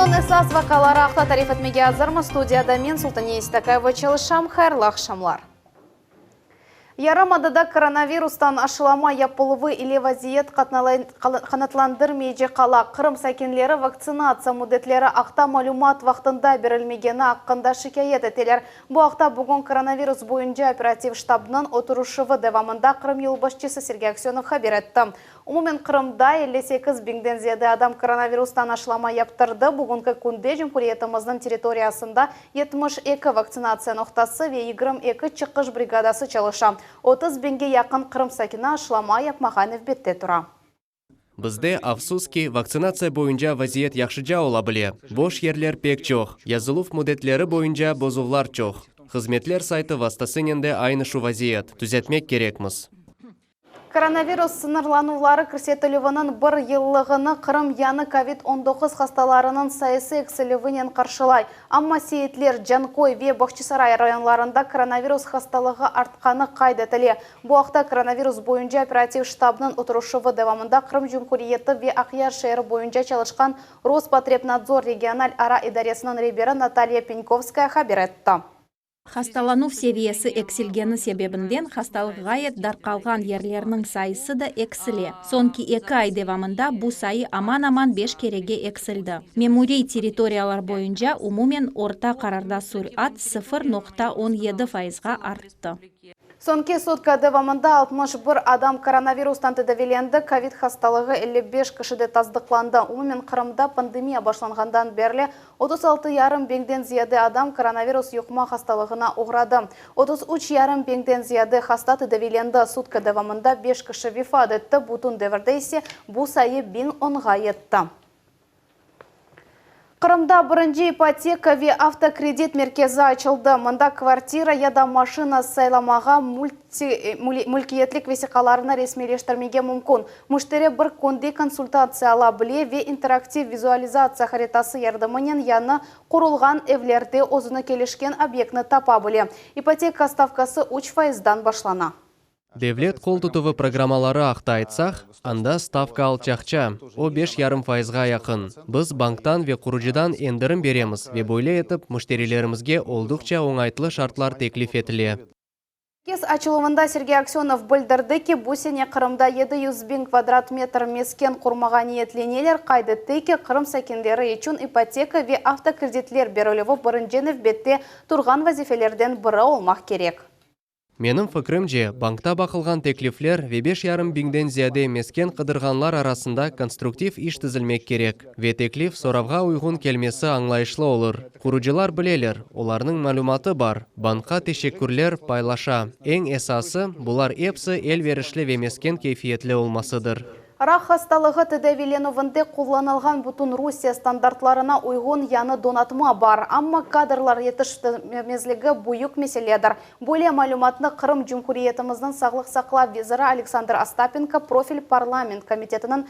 Künniñ esas vaqiaları aqta tarif etmege azırmız. Studiyada men, Sultaniye İstakayeva, çalışam. Hayırlı aqşamlar. Yarımadada koronavirustan aşılama yapıluvı ile vaziyet qanaatlendirmeycek qala. Qırım sakinleri vaktsinatsiya müddetleri aqta malümat vaqtında berilmegeni aqqında şikâyet eteler. Bu aqta bugün koronavirus boyunca operativ ştabnıñ oturışuvı devamında Qırım yolbaşçısı Sergey Aksönov haber etti. Umumen Qırımda 58 biñden ziyade adam koronavirustan aşılama yaptırdı. Bugünki künde cumhuriyetimizniñ territoriyasında 72 vaktsinatsiya noqtası ve 22 çıqış brigadası çalışa. 30 biñge yaqın Qırım sakini aşılama yapmağa nevbette tura. Bizde, afsus ki, vaktsinatsiya boyunca vaziyet yahşıca ola bile. Boş yerler pek çoq, yazıluv müddetleri boyunca bozuvlar çoq. Hızmetler saytı vastasınen de aynı şu vaziyet. Tüzetmek kerekmiz. Koronavirus sıñırlanuvları kirsetilüviniñ bir yıllığını Qırım yañı kovid 19 hastalarınıñ sayısı eksilüvinen qarşılay. Amma Seyitler, Canköy ve Bağçasaray rayonlarında koronavirus hastalığı artqanı qayd etile. Bu aqta koronavirus boyunca operativ ştabnıñ oturışuvı devamında Qırım Cumhuriyeti ve Aqyar şeeri boyunca çalışqan Rospotrebnadzor regional ara idaresiniñ reberi Natalya Penkovskaya haber etti. Hastalanuv seviyesi eksilgeni sebebinden hastalıq ğayet darqalğan yerlerniñ sayısı da eksile. Soñki eki ay devamında bu sayı aman-aman beş kerege eksildi. Memuriy territoriyalar boyunca umumen orta qararda sür'at 0,17 fayızğa arttı. Soñki sutka devamında 61 adam koronavirustan tedaviylendi, kovid hastalığı 55 kişide tasdıqlandı. Umumen Qırımda pandemiya başlanğandan berli 36,5 biñden ziyade adam koronavirus yuqma hastalığına oğradı. 33,5 biñden ziyade hasta tedaviylendi. Sutka devamında 5 kişi vefat etti, bütün devirde ise bu sayı 1010-ğa yetti. Qırımda birinci ipoteka ve avtokredit merkezi açıldı. Mında kvartira ya da maşina saylamağa, mülkiyetlik vesiqalarını resmiyleştirmege mümkün. Müşteri bir künde konsultatsiya ala bile ve interaktiv vizualizatsiya haritası yardımınen yañı qurulğan evlerde özüne kelişken obyektni tapa bile. İpoteka stavkası 3 fayızdan başlana. Devlet qol tutuvı programmaları aqta aytsaq, anda stavka alçaqça, o 5,5 fayızğa yaqın. Biz banktan ve qurucıdan endirim beremiz ve böyle etip müşterilerimizge olduqça oñaytlı şartlar teklif etile. Merkez açıluvında Sergey Aksönov bildirdi ki, bu sene Qırımda 700 biñ kvadrat metr mesken qurmağa niyetleneler, qayd etti ki, Qırım sakinleri içün ipoteka ve avtokreditler berilüvi birinci nevbette turğan vazifelerden biri olmaq kerek. Menim fikrimce, bankta baqılğan teklifler ve 5,5 biñden ziyade mesken qıdırğanlar arasında konstruktiv iş tizilmek kerek ve teklif soravğa uyğun kelmesi añlayışlı olur. Qurucılar bileler, olarnıñ malümatı bar, bankqa teşekkürler paylaşa. Eñ esası, bular episi elverişli ve mesken keyfiyetli olmasıdır. Rak hastalığı tedaviylenüvinde qullanılğan bütün Rusiye standartlarına uyğun yañı donatma bar, amma kadrlar yetişmemezligi büyük meseledir. Böyle malümatnı Qırım Cumhuriyetimizniñ sağlıq saqlav veziri Aleksandr Ostapenko profil parlament komitetiniñ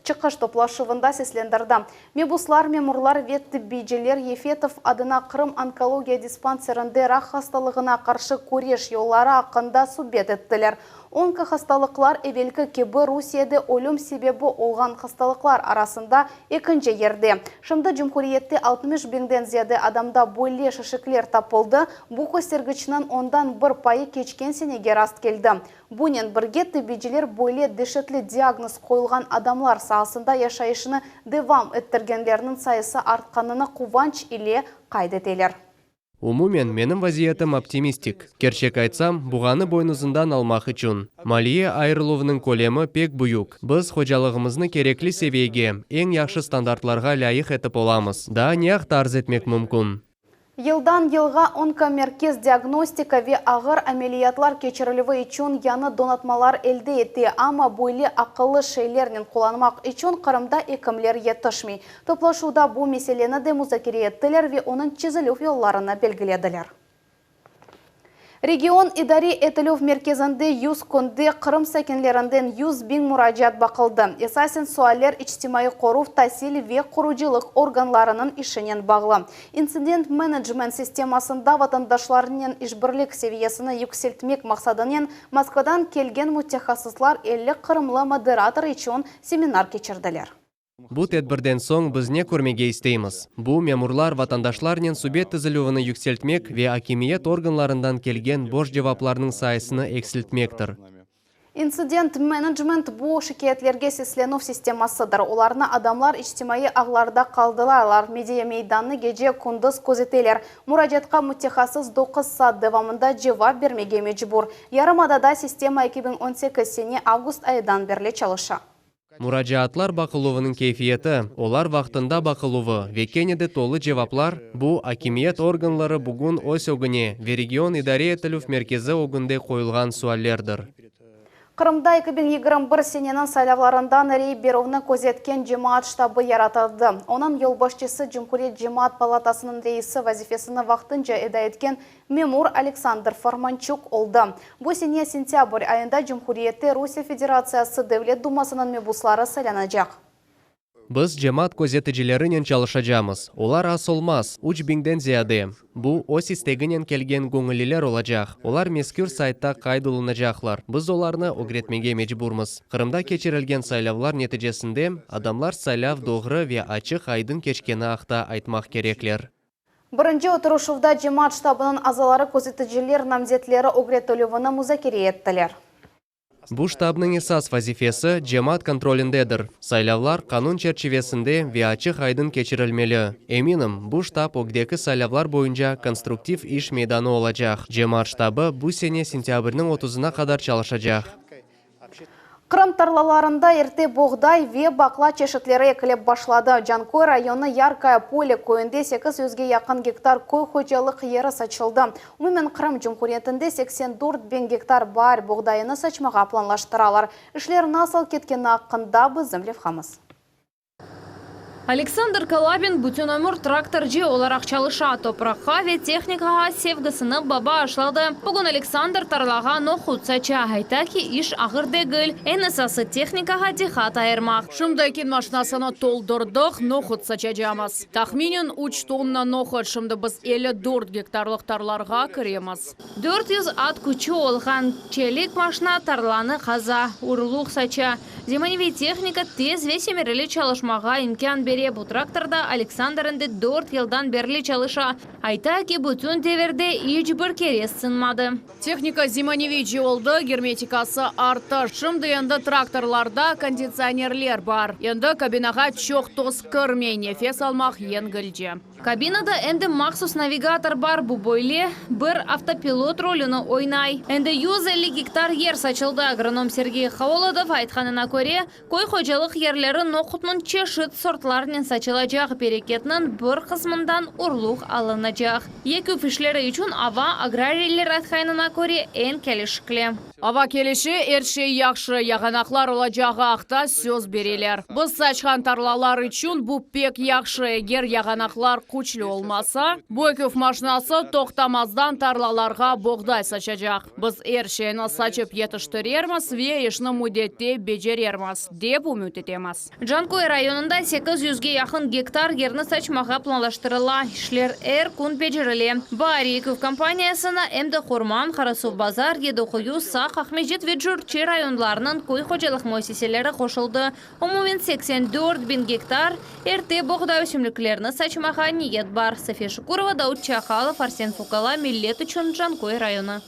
çıqış toplaşuvında seslendirdi. Mebuslar, memurlar ve tibbiyciler Yefetov adına Qırım onkologiya dispanserinde rak hastalığına qarşı küreş yolları aqqında subet ettiler. Onkohastalıqlar evelki kibi Rusiyede ölüm sebebi olğan hastalıqlar arasında ekinci yerde. Şimdi cumhuriyette 60 biñden ziyade adamda böyle şişikler tapıldı, bu köstergiçniñ ondan bir payı keçken senege rast keldi. Bunen birge tibbiyciler böyle deşetli diagnoz qoyulğan adamlar saasında yaşayışını devam ettirgenlerniñ sayısı artqanını quvanç ile qayd eteler. Umumen menim vaziyetim optimistik. Kerçek aytsam, buğanı boynuzından almaq içün. Maliye ayırıluvınıñ kölemi pek büyük. Biz hocalığımıznı kerekli seviyege, eñ yahşı standartlarğa lâyıq etip olamız. Daa ne aqta arz etmek mümkün? Yıldan yılğa onkomerkez diagnostika ve ağır ameliyatlar keçirilüvi içün yañı donatmalar elde ete, amma böyle aqıllı şeylernen qullanmaq içün Qırımda ekimler yetişmey. Toplaşuvda bu meseleni de muzakere ettiler ve onıñ çezilüv yollarını belgilediler. Region idare etilüv merkezinde 100 künde Qırım sakinlerinden 100 biñ muracaat baqıldı. Esasen sualler içtimaiy qoruv, tasil ve qurucılıq organlarınıñ işinen bağlı. İntsident menecment sistemasında vatandaşlarnen işbirlik seviyesini yükseltmek maqsadınen Moskvadan kelgen mütehassıslar 50 qırımlı moderator içün seminar keçirdiler. Bu tedbirden soñ biz ne körmege isteymiz? Bu, memurlar vatandaşlarnen subet tizilüvini yükseltmek ve akimiyet organlarından kelgen boş cevaplarnıñ sayısını eksiltmektir. İntsident menecment, bu şikâyetlerge seslenüv sistemasıdır. Olarnı adamlar içtimaiy ağlarda qaldıralar, media meydannı gece-kündüz közeteler. Muracaatqa mütehassıs doquz saat devamında cevap bermege mecbur. Yarımadada sistema 2018 sene avgust ayından berli çalışa. Muracaatlar baqıluvınıñ keyfiyeti, olar vaqtında baqıluvı ve kene de tolu cevaplar, bu, akimiyet organları bugün öz ögüne ve region idare etilüv merkezi ögünde qoyulğan suallerdir. Qırımda 2021 seneniñ saylavlarından rey berüvni közetken cemaat ştabı yaratıldı. Onıñ yolbaşçısı Cumhuriyet Cemaat palatasınıñ reisi vazifesini vaqtınca eda etken memur Aleksandr Formançuk oldı. Bu sene sentâbr ayında cumhuriyette Rusiye Federatsiyası Devlet Dumasınıñ mebusları saylanacaq. Biz cemaat közeticilerinen çalışacamız. Olar az olmaz, üç biñden ziyade. Bu, öz isteginen kelgen göñülliler olacaq. Olar mezkür saytta qayd olunacaqlar. Biz olarnı ögretmege mecburmız. Qırımda keçirilgen saylavlar neticesinde adamlar saylav doğru ve açıq-aydın keçkeni aqta aytmaq kerekler. Birinci oturışuvda cemaat ştabınıñ azaları közeticiler namzetleri ögretilüvini muzakere ettiler. Bu ştabnıñ esas vazifesi cemaat kontrolindedir. Saylavlar qanun çerçivesinde ve açıq-aydın keçirilmeli. Eminim, bu ştab ögdeki saylavlar boyunca konstruktiv iş meydanı olacaq. Cemaat ştabı bu sene sentâbrniñ otuzına qadar çalışacaq. Qırım tarlalarında erte boğday ve baqla çeşitleri ekilip başladı. Canköy rayonı Yarkoye Pole köyünde sekiz yüzge yaqın gektar köy hocalıq yeri saçıldı. Umumen Qırım Cumhuriyetinde 84 biñ gektar baar boğdayını saçmağa planlaştıralar. İşler nasıl ketkeni aqqında bizim levhamız. Aleksandr Kolabin bütün ömür traktorcı olaraq çalışa. Topraqqa ve tehnikağa sevgisini baba aşladı. Bugün Aleksandr tarlağa nohut saça. Ayta ki, iş ağır degil. Eñ esası tehnikağa diqqat ayırmaq. Şimdi ekin maşinasını toldurdıq, nohut saçacamız. Tahminen üç tonna nohut. Şimdi biz 54 gektarlıq tarlağa kiremiz. 400 at küçü olğan çelik maşina tarlanı qaza, urluq saça. Zemaneviy tehnika tez ve semereli çalışmağa imkân bere. Bu traktorda Aleksandr endi dört yıldan berli çalışa. Ayta ki, bütün devirde iç bir kere sınmadı. Tehnika zemaneviy oldı, germetikası arttı. Şimdi endi traktorlarda konditsionerler bar. Endi kabinağa çoq toz kirmey, nefes almaq yengilce. Kabinada endi mahsus navigator bar, bu böyle bir avtopilot rolüni oynay. Endi 150 gektar yer saçıldı. Agronom Sergey Holodov aytqanına köre, köy hocalıq yerleri nohutnıñ çeşit sortlarınen saçılacaq, bereketniñ bir qısmından urluq alınacaq. Eküv işleri içün ava agrariyler aytqanına köre eñ kelişikli. Ava kelişe, er şey yahşı, yağanaqlar olacağı aqta söz bereler. Biz saçqan tarlalar içün bu pek yahşı, eger yağanaqlar küçlü olmasa, bu eküv maşinası toqtamazdan tarlalarğa boğday saçacaq. Biz er şeyni saçıp yetiştirermiz ve işni müddette becerermiz, dep ümüt etemiz. Canköy rayonında 800ge yaqın gektar yerni saçmağa planlaştırıla. İşler er kün becerile. Baar eküv kampaniyasına em de Qurman, Qarasuvbazar, Yedi Quyu, Saq, Aqmescit ve Cürçi rayonlarınıñ köy hocalıq müessiseleri qoşuldı. Umumen 84 biñ gektar erte boğday ösümliklerini saçmağa niyet bar. Safiye Şukurova, Daud Çakalov, Arsen Fukala, Millet içün Canköy rayonı.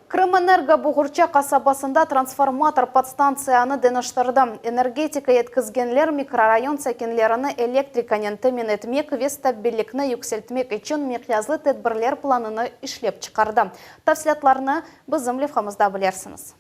Krımenergo Boğurça qasabasında transformator podstantsiyanı deñiştirdi. Energetika yetkizgenler mikrorayon sakinlerini elektrikanen temin etmek ve stabillikni yükseltmek içün miqyaslı tedbirler planını işlep çıqardı. Tafsilâtlarnı bizim levhamızda bilirsiñiz.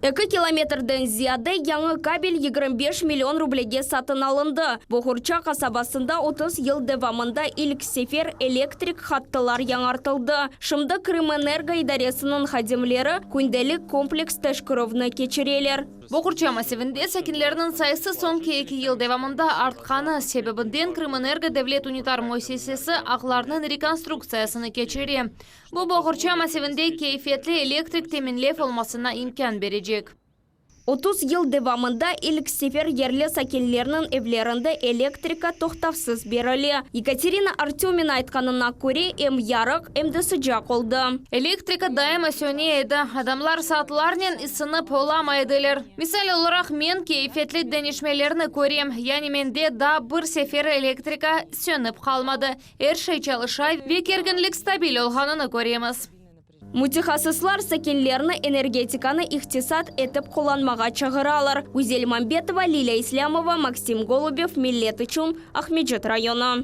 2 kilometrden ziyade yañı kabel 25 million rublege satın alındı. Boğurça qasabasında 30 yıl devamında ilk sefer elektrik hattılar yañartıldı. Şimdi Krımenergo idaresiniñ hadimleri kündelik kompleks teşkerüvni keçireler. Boğurça massivinde sakinlerniñ sayısı soñki eki yıl devamında artqanı sebebinden Krımenergo devlet ünitar müessisesi ağlarnıñ rekonstruktsiyasını keçire. Bu Boğurça massivinde keyfiyetli elektrik teminlev olmasına imkân berecek. 30 yıl devamında ilk sefer yerli sakinlerniñ evlerinde elektrika toqtavsız berile. Yekaterina Artömina aytqanına köre, em yarıq, em de sıcaq oldı. Elektrika daima söne edi, adamlar saatlarnen ısınıp olamay ediler. Misal olaraq, men keyfiyetli deñişmelerni körem, yani mende daa bir sefer elektrika sönip qalmadı, er şey çalışa ve kerginlik stabil olğanını köremiz. Mütehassıslar sakinlerni energetikanı iqtisat etip qullanmağa çağıralar. Güzel Mambetova, Lilâ İslâmova, Maksim Golubev, Millet içün, Aqmecit rayonı.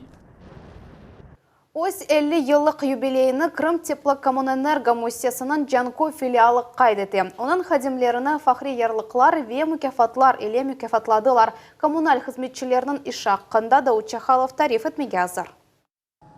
Öz 50 yıllıq yubileyini Krımteplokommunenergo müessisesiniñ Canköy filialı qayd ete. Onıñ hadimlerini fahriy yarlıqlar ve mukâfatlar ile mukâfatladılar. Kommunal hızmetçileriniñ işi aqqında Davut Çahalov tarif etmege azır.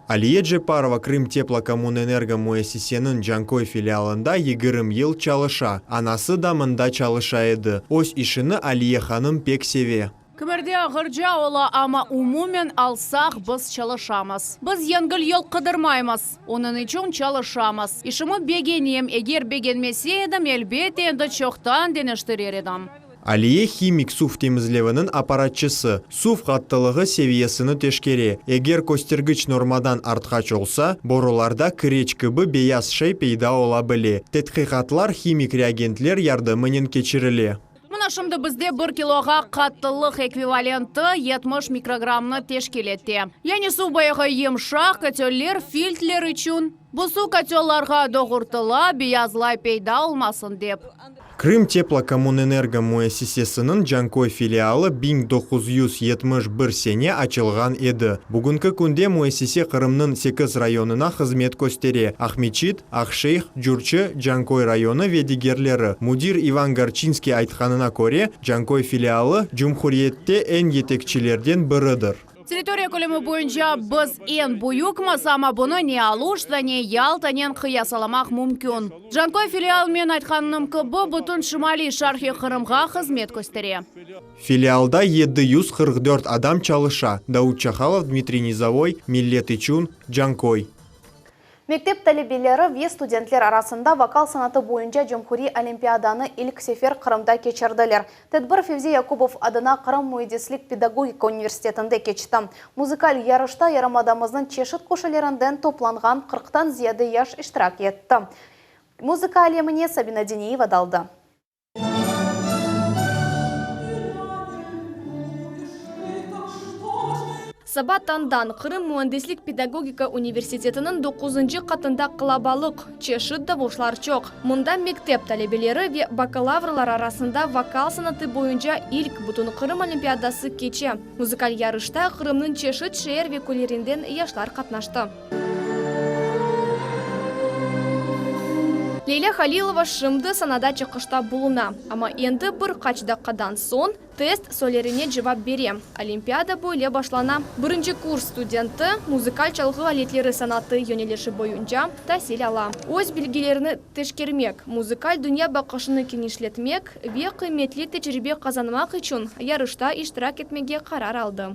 Aliye Ceparova Krımteplokommunenergo müessiseniñ Canköy filialında 20 yıl çalışa. Anası da mında çalışa edi. Öz işini Aliye hanım pek seve. Kimerde ağırca ola, amma umumen alsaq, biz çalışamız. Biz yengil yol qıdırmaymız, onıñ içün çalışamız. İşimi begenem, eger begenmese edim, elbette, endi çoqtan deñiştirer edim. Aliye himik suv temizleviniñ apparatçısı, suv qattılığı seviyesini teşkere. Eger köstergiç normadan artqaç olsa, borularda kireç kibi beyaz şey peyda ola bile. Tedqiqatlar himik reagentler yardımınen keçirile. Mına şimdi bizde bir kiloğa qattılıq ekvivalenti 70 mikrogrammnı teşkil ete. Yani suv bayağı yımşaq, koteller filtler içün. Bu suv kotellarğa doğurtıla, beyaz lay peyda olmasın dep. Krımteplokommunenergo müessisesiniñ Canköy filialı 1971 sene açılğan edi. Bugünki künde müessise Qırımnıñ sekiz rayonına hızmet köstere, Aqmeçit, Aqşeyh, Curçı, Canköy rayonı ve digerleri. Müdir İvan Gorçinskiy aytqanına köre, Canköy filialı, cumhuriyette eñ yetekçilerden biridir. Territoriya kölemi boyunca biz eñ büyükmiz, amma bunı ne Aluşta, ne Yaltanen qıyasalamaq mümkün. Canköy filial, men aytqanım kibi, bütün şimaliy-şarqiy Qırımğa hızmet köstere. Filialda 744 adam çalışa. Davut Çahalov, Dmitriy Nizovoy, Millet içün, Canköy. Mektep talebeleri ve studentler arasında vokal sanatı boyunca cumhuriy olimpiadanı ilk sefer Qırımda keçirdiler. Tedbir Fevzi Yakubov adına Qırım müendislik-pedagogika universitetinde keçti. Muzıkal yarışta yarımadamıznıñ çeşit köşelerinden toplanğan qırqtan ziyade yaş iştirak etti. Muzıka alemine Sabina Dineyeva daldı. Saba tañdan Qırım müendislik-pedagogika universitetiniñ doquzıncı qatında qalabalıq, çeşit davuşlar çoq. Mında mektep talebeleri ve bakalavrlar arasında vokal sanatı boyunca ilk Bütünqırım olimpiadası keçe. Muzıkal yarışta Qırımnıñ çeşit şeer ve köylerinden yaşlar qatnaştı. Leylâ Halilova şimdi sanada çıqışta buluna, amma endi bir qaç daqqadan soñ test suallerine cevap bere. Olimpiada böyle başlana. Birinci kurs studenti muzıkal çalğı aletleri sanatı yönelişi boyunca tasil ala. Öz bilgilerini teşkermek, muzıkal dünya baqışını kenişletmek ve qıymetli tecribe qazanmaq içün yarışta iştirak etmege qarar aldı.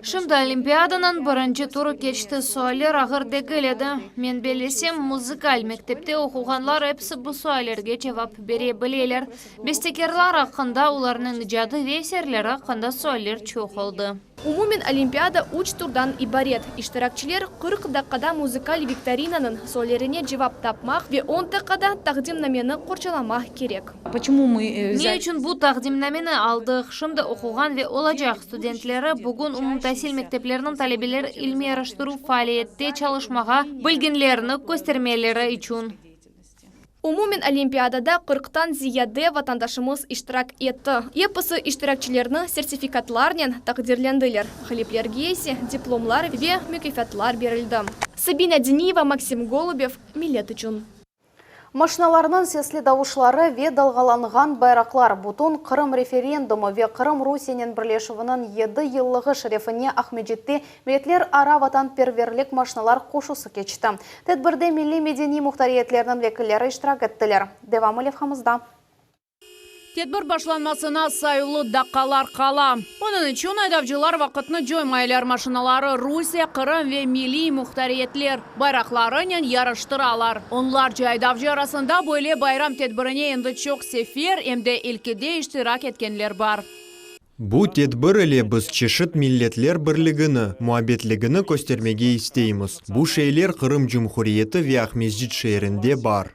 Şimdi olimpiadanıñ birinci turı keçti, sualler ağır degil edi. Men bellesem, muzıkal mektepte oquğanlar episi bu suallerge cevap bere bileler. Bestekârlar aqqında, olarnıñ icadı ve eserleri aqqında sualler çoq oldı. Umumen olimpiada üç turdan ibaret. İştirakçiler 40 daqqada muzıkal viktorinanıñ suallerine cevap tapmaq ve on daqqada taqdimnameni qorçalamaq kerek. Ne içün bu taqdimnameni aldıq? Şimdi oquğan ve olacaq studentleri, bugün umumtasil mektepleriniñ talebeleri ilmiy-araştıruv faaliyette çalışmağa bilgenlerini köstermeleri içün. Umumen olimpiadada qırqtan ziyade vatandaşımız iştirak etti. Episi iştirakçilerni sertifikatlarnen taqdirlendiler, ğaliplerge ise diplomlar ve mukâfatlar berildi. Sabina Diniyeva, Maksim Golubev, Millet içün. Maşinalarnıñ sesli davuşları ve dalğalanğan bayraqlar bütün Qırım referendumı ve Qırım Rusiyenen birleşüviniñ yedi yıllığı şerefine Aqmescitte milletlerara vatanperverlik maşinalar qoşusı keçti. Tedbirde milliy-medeniy muhtariyetlerniñ vekilleri iştirak ettiler. Devamı levhamızda. Tedbir başlanmasına sayuvlı daqqalar qala. Onıñ içün aydavcılar vaqıtnı coymaylar, maşinaları Rusiye, Qırım ve milliy muhtariyetler bayraqlarınen yaraştıralar. Onlarca aydavcı arasında böyle bayram tedbirine endi çoq sefer, em de ilkide iştirak etkenler bar. Bu tedbir ile biz çeşit milletler birligini, muabbetligini köstermege isteymiz. Bu şeyler Qırım Cumhuriyeti ve Aqmescit şeerinde bar.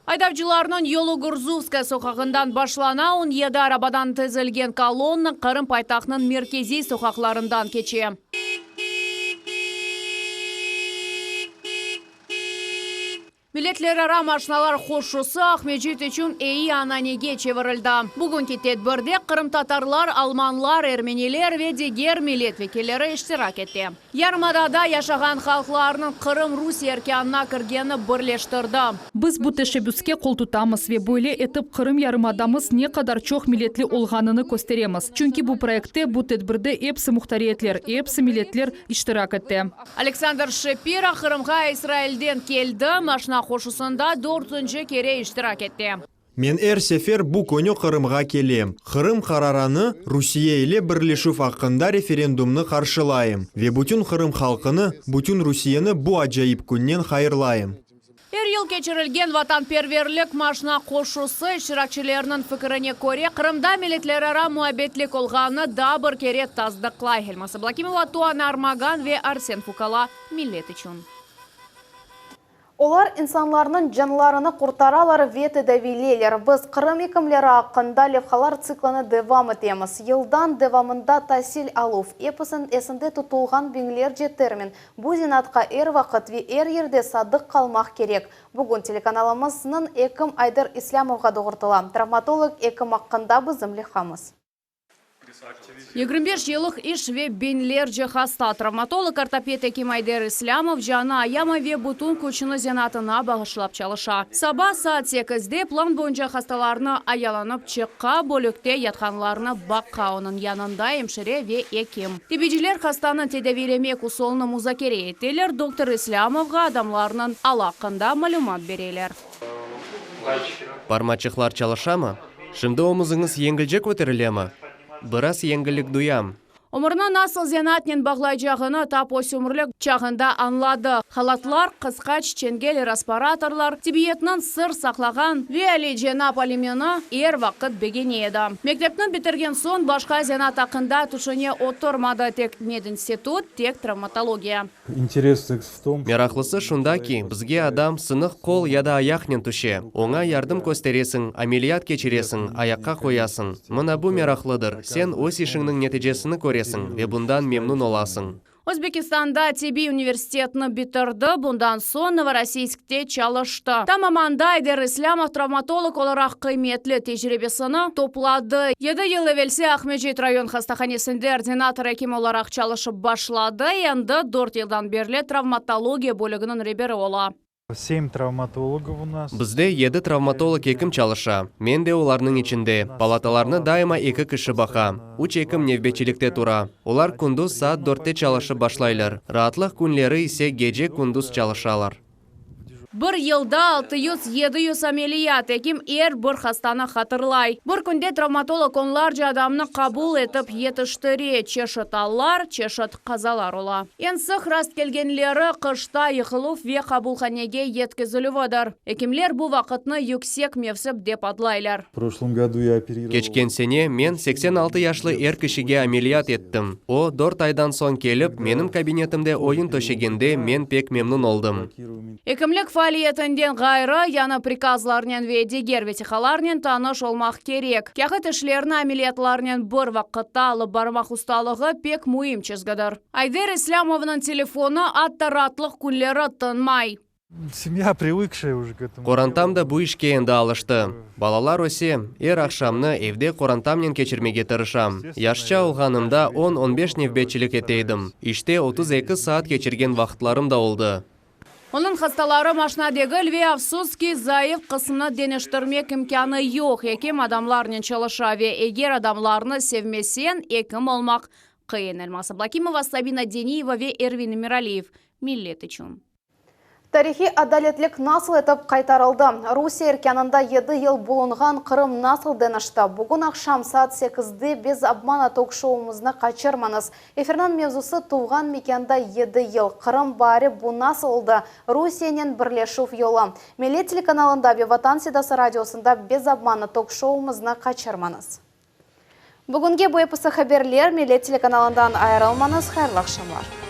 Aydavcılarnıñ yolu Gurzufskaya soqağından başlana, 17 arabadan tizilgen kolonna Qırım paytahtınıñ merkeziy soqaqlarından keçe. Milletlerara maşinalar qoşusı Aqmescit içün eyi ananege çevirildi. Bugünki tedbirde qırımtatarlar, almanlar, ermeniler ve diger millet vekilleri iştirak ete. Yarımadada yaşağan halqlarnıñ Qırım Rusiye erkânına kirgeni birleştirdi. Biz bu teşebbüske qoltutamız ve böyle etip Qırım yarımadamız ne qadar çoq milletli olğanını kösteremiz. Çünki bu proyektte, bu tedbirde epsi muhtariyetler, epsi milletler iştirak ete. Aleksandr Şepira Qırımğa İsrailden keldi, maşina qoşusında dörtünci kere iştirak ete. Men er sefer bu künü Qırımğa kelem. Qırım qararanı, Rusiye ile birleşüv aqqında referendumnı qarşılayım ve bütün Qırım halqını, bütün Rusiyeni bu acayip künnen hayırlayım. Er yıl keçirilgen vatanperverlik maşina qoşusı iştirakçileriniñ fikirine köre, Qırımda milletlerara muabbetlik olğanını daa bir kere tasdıqlay. Elmaz Ablâkimova, Tuana Armagan ve Arsen Fukala, Millet içün. Olar insanlarnıñ canlarını qurtaralar ve tedaviyleyler. Biz Qırım ekimleri aqqında levhalar tsiklini devam etemiz. Yıldan devamında tasil aluv, episiniñ esinde tutulğan biñlerce termin, bu zenaatqa er vaqıt ve er yerde sadıq qalmaq kerek. Bugün telekanalımıznıñ ekim Ayder İslâmovğa doğurtıla. Travmatolog ekim aqqında bizim levhamız. 25 yıllıq iş ve biñlerce hasta. Travmatolog-ortoped ekim Ayder İslâmov canı ayamay ve bütün küçüni zenaatına bağışlap çalışa. Saba saat sekizde plan boyunca hastalarnı ayalanıp çıqa, bölükte yatqanlarnı baqa, onıñ yanında emşire ve ekim. Tibiciler hastanı tedaviylemek usulını muzakere eteler, doktor İslâmovğa adamlarnıñ alı aqqında malümat bereler. Parmaçıqlar çalışamı? Şimdi omuzıñız yengilce köterilemi? Biraz yengillik duyam. Ömürini nasıl zenaatnen bağlaycağını tap ösümürlik çağında añladı. Halatlar, qısqaç, çengel, rasparatorlar, tibbiyetniñ sır saqlağan ve alicenap alimini er vaqıt begene edi. Mektepni bitirgen soñ başqa zenaat aqqında tüşüne oturmadı, tek medinstitut, tek travmatologiya. Meraqlısı şunda ki, bizge adam sınıq qol ya da ayaqnen tüşe. Oña yardım kösteresiñ, ameliyat keçiresiñ, ayaqqa qoyasıñ. Mına bu meraqlıdır, sen öz işiñniñ neticesini köresiñ ve bundan memnun olasıñ. Özbekistanda tibbiy universitetni bitirdi, bundan soñ Novorossiyskte çalıştı. Tamam anda Ayder İslâmov travmatolog olaraq qıymetli tecribesini topladı. Yedi yıl evelsi Aqmescit rayon hastahanesinde ordinator ekim olaraq çalışıp başladı, endi dört yıldan berli travmatologiya bölüginiñ reberi ola. Sem travmatologov u nas. Bizde yedi travmatolog ekim çalışa, men de olarnıñ içinde. Palatalarnı daima eki kişi baqa. Üç ekim nevbetçilikte tura. Olar kündüz saat dörtte çalışıp başlaylar, raatlıq künleri ise gece-kündüz çalışalar. Bir yılda 600-700 ameliyat, ekim er bir hastanı hatırlay. Bir künde travmatolog onlarca adamnı qabul etip yetiştire, çeşit allar, çeşit qazalar ola. Eñ sıq rastkelgenleri, qışta yıqıluv ve qabulhanege yetkizilüvidir. Ekimler bu vaqıtnı yüksek mevsim dep adlaylar. Keçken sene men 86 yaşlı er kişige ameliyat ettim. O, dört aydan soñ kelip, menim kabinetimde oyun töşegende men pek memnun oldım. Ekimlik faaliyetinden ğayrı, yañı prikazlarnen ve diger vesiqalarnen tanış olmaq kerek. Kâğıt işlerini ameliyatlarnen bir vaqıtta alıp barmaq ustalığı pek müim çizgidir. Ayder İslâmovnıñ telefonı atta raatlıq künleri tınmay. Semya privıkşaya uje k etomu. Qorantam da bu işke endi alıştı. Balalar öse, er aqşamnı evde qorantamnen keçirmege tırışam. Yaşça olğanımda on, on beş nevbetçilik ete edim. İşte 32 saat keçirgen vaqıtlarım da oldı. Onıñ hastaları maşna degil ve, afsus ki, zayıf qısmını deñiştirmek imkânı yoq. Ekim adamlarnen çalışa ve eger adamlarnı sevmeseñ, ekim olmaq qıyın. Elmaz Ablâkimova, Sabina Deniyeva ve Ervin Emiraliyev, Millet içün. Tarihiy adaletlik nasıl etip qaytarıldı? Rusiye erkânında 7 yıl bulunğan Qırım nasıl deñişti? Bugün aqşam saat 8-de Bez obmana tok-şoumıznı qaçırmañız. Efirniñ mevzusı tuvğan mekânda 7 yıl. Qırım baari bu nasıl oldı? Rusiyenen birleşüv yolu. Millet telekanalında ve Vatan Sedası radiosında Bez obmana tok-şoumıznı qaçırmañız. Bugünge bu episi haberler Millet telekanalından ayırılmañız. Hayırlı aqşamlar.